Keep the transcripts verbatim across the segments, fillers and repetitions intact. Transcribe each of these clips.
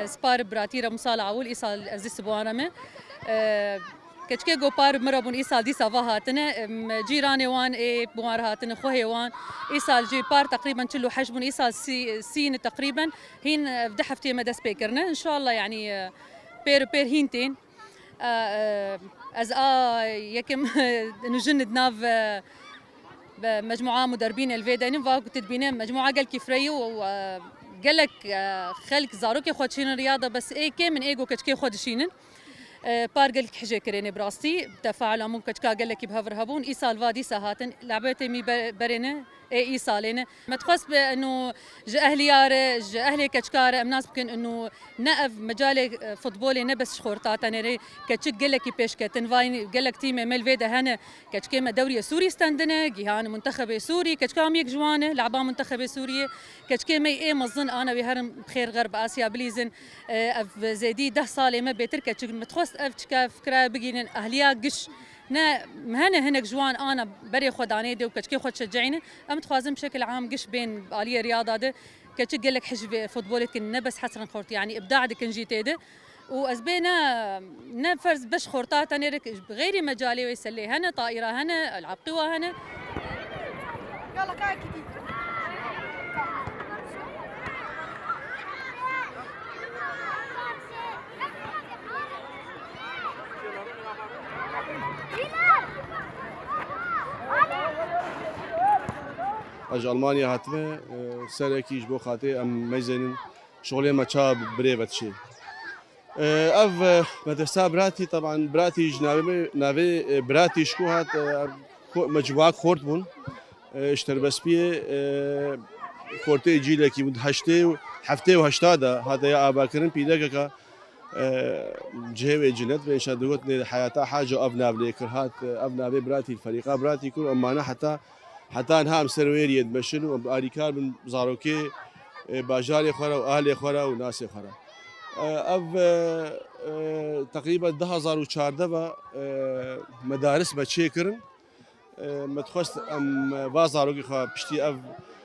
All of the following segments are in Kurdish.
Spar biratî re, misal ewil îsal ez dî sibuan re me. Keçikê ku par min re bûn, îsal dîsa va hatine. Em, cîranê wan ê bi wan re hatine, xwehê wan. Îsal jî par teqrîben çil û heşt bûn, îsal sî, sî ne teqrîben. Hîn, e, ev du hefteyê me dest pê kirine. Înşallah, yanî, e, pêr û pêr hîn tên. E, e, ez a yekem nû jin di nav, e, be mecmûa muderbîn el vê denin, va ku tu dibîne mecmûa gelkî fireyî û, e, gelek, e, xelk zarokê xwe dişînin riyada, bes ê kêm in ê ku keçikê xwe dişînin. E, par gelek hijê kirêne bi rastî, tefaul amûn keçika gelekî bi hev re hebûn, îsal va dîsa hatin, lebetê mî be-, berêne, ê îsalê ne. Me dixwest be eno ji ehliya re, ji ehlê keçika re em nas bikin eno ne ev mecalê, e, futbolê ne bes ji xorta tenê re, keçik gelekî pêşketin, vay gelek tîmê me li vê de hene, keçikê me dewriyê Sûrî stendine, gihan muntexebê Sûrî, keçika em yek ji wan e, leba muntexebê Sûriyê, keçikê me ê mezin ana wê herin bi xêr xerb Asya bilîzin, e, ev zêdî deh salê me bêtir keçik, me dixwest ev çika fikra bigînin, ehliya giş, ne, hene hinek ji wan ana berê xwe danê dê û keçikê xwe dişeceyînin. Em dixwazin bi şekil am giş bên aliyê riyada de keçik gelek hej vê futbolê dikin, ne bes hesrin xort, yanî îbda dikin jî tê de. Û ez bê ne, ne ferz beş xorta tenê re, bi xeyrî mecalê wê selê hene, taîra hene, elabqî wa hene. Ez ji Almanya hatime, e, serekî ji bo xatê em meyzênin şixulê me ça bi rê ve diçê. E, ev, e, medresa biratî, teban biratî ji navê me, navê, e, biratî ji ku hat, e, ko-, mecmuak xort bûn. E, ji Terbespiyê, e, xortê cîlekî bûn, heştê û heftê û heşta de hate ya avakirin, pîlekeka, e, cihê wê cinet ve, înşa digotinê Heyata Haco ev nav lê kir hat, e, ev navê biratî, ferîqa biratî kir, em mane heta, heta niha em ser wê riyê dimeşin û em alîkar bin zarokê, e, bajarê xwe re û ahlê xwe re û nasê xwe re. E, ev, e, e, teqrîben du hezar û çardeh ve, e, medaris me çêkirin. E, me dixwest em va zarokê xwe piştî ev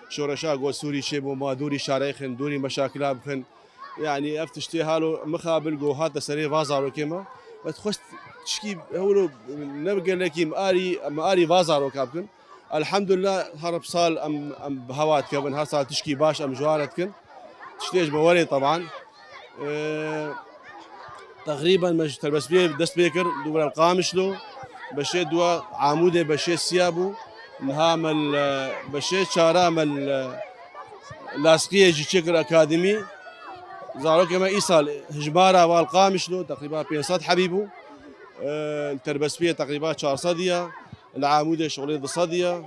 şoreşa ku Sûrî çêbû, ma dûrî şareyxin, dûrî meşakila bixin. Yanî ev tiştê halo mixabil ku hate serê va zarokê me. Me dixwest tişkî hewlo ne gelekî em arî, em arî va zaroka bikin. Elhamdulillah, her sal em, em bi hewa dikevin, her sal tişkî baş em ji wan re dikin. Tiştê ji me werê teban. Ee, teqrîben me ji Terbespiyê dest pê kir, dû re Qamişlo, beşê dua Amûdê beşê siya bû. Niha me li beşê çara me li Lasqiyê jî çêkir akademî. Zarokê me îsal hijmara wan Qamişlo, teqrîba pênc sed hebî bû. Ee, li Terbespiyê teqrîba çar sed ya, li Amûdê şixulê du sed ya,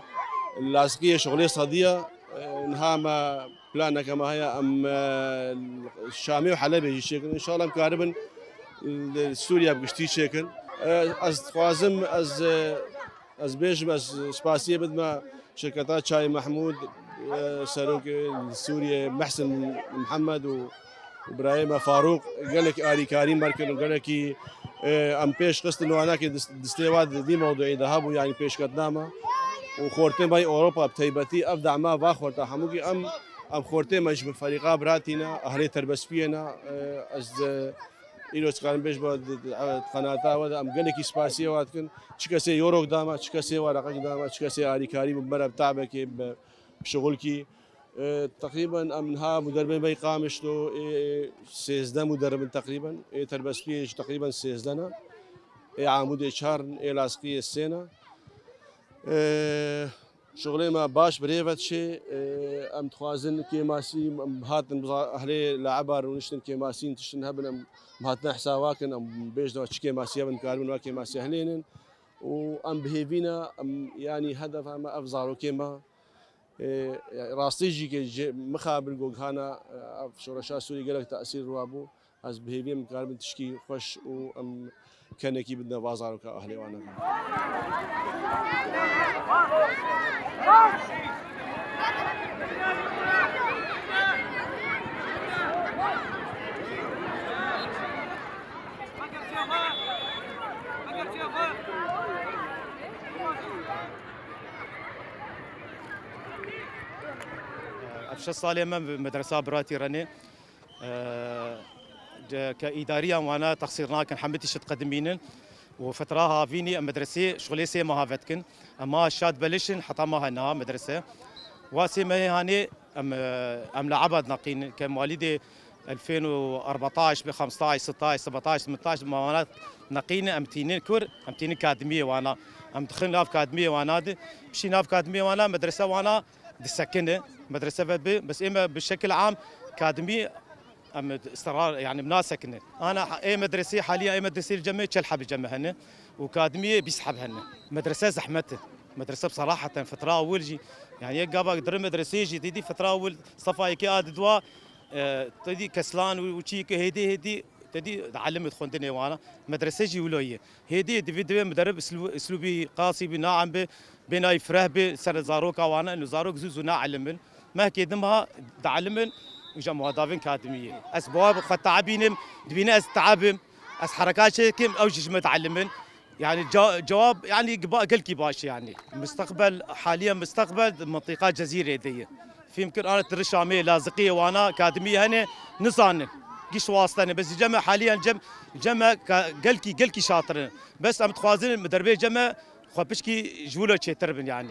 li Lasqiyê şixulê sed ya. Ee, niha me planeke me heye, em, e, Şamê û Helebê jî çêkin. Înşallah em karibin li Sûriye bi giştî çêkin. Ee, ez dixwazim, ez, e, ez bêjim, ez spasiyê bidime şirketa Çay Mehmûd, e, serokê Sûriyê Mehsin Mihemed û birayê me Farûq gelek alîkarî me kirin, gelekî, e, em pêş xistin û anakê dist-, distê wa di vî mewduî de hebû, yanî pêşketina me. Û xortê me yê Ewropa bi taybetî ev dema va xorta hemûkî em, em xortê me ji ferîqa biratî ne, ehlê Terbespiyê ne, e, ez, e, îro dikarim bêjim, di, di, di qenata we de em gelekî spasiyê wa dikin. Çi kesê yorok dama, çi kesê wereqek dama, çi kesê alîkarî bû, mere bi tabekê, bi şixulkî. E, teqrîben em niha muderbê me yê Qamişlo, ê sêzdeh muderib in teqrîben. Ê Terbespiyê jî teqrîben sêzdeh ne. Ê Amûdê çar in, ê Lasqiyê sê ne. E, şixulê me baş bi rê ve diçê. E, em dixwazin kêmasî, em hatin biza-, ehlê le'eba rûniştin kêmasîn tiştin hebin, em hatine hesaba kin, em bêjin çi kêmasî hebin, karibin va kêmasî helênin. Û em bi hêvî ne, em, yanî hedefa me ev zarokê me. Ê, rastî jî ke ji mixabin gogihana, e, ev şoreşa Sûrî gelek tesîr riwa bû. Ez bi hêvî em karibin tişkî xweş û em kenekî bidine va zaroka ahlê wan e. Şeş salê me bi medresa Biratî renê. Ee, de, ke îdariyan wana texsîr nakin, hemî tişt qedimînin. Û fitra havînî em medresê şixulê sê meha vetkin. Em maha şad belişin heta maha niha medrese. Wa sê mehê hanê em, e, em li Ebad neqîn, ke malî dê elfên û arbaîş bi xemstaîş, sitaîş, sebetaîş, sitaîş, ma wana neqîn, em tînin kur, em tînin kadimiyê wana. Em dixin nav kadimiyê wana di. Pişî nav kadimiyê wana, medrese wana disekine. Medrese ve bi, bes ême bi şekil am kadimî em istirar, yani nasekine. Ana ê medresê, haliya ê medresê li cem me çel heb cem hene. Û kadimiyê bîst heb hene. Medrese zehmet e. Medrese bi seraheten fitra ewil jî. Yani yek gava dire medresê jî, didî fitra ewil, sefa yekê a didwa, e, te dî keslan û, û çî ke hêdî hêdî, te dî dielimin xwendinê wana. Medrese jî wilo ye. Hêdî divê, divê miderib islû-, islûbî qasî bi, naem bi, bênayî fireh bi, ser zaroka wana, ino zarok zû zû naelimin. Mehkê din ha dielimin, û ja muhadavin kadimiyê. Ez bawa xwe teebînim, dibîne ez teebim, ez hereka çêkim, ew jî ji me dielimin. Yani ca-, cewab, yani giba-, gelkî baş e yani. Mustaqbel, haliyen mustaqbel di mintiqa Cezîrê de ye. Fîm kir, ana tiri Şamê, Laziqiyê wana kadimî hene, nizanin. Giş wastene. Bes cem me haliyen cem, cem me ka-, gelkî, gelkî şatir in. Bes em dixwazin mi derbê cem me xwe pişkî ji wilo çêtir bin yani.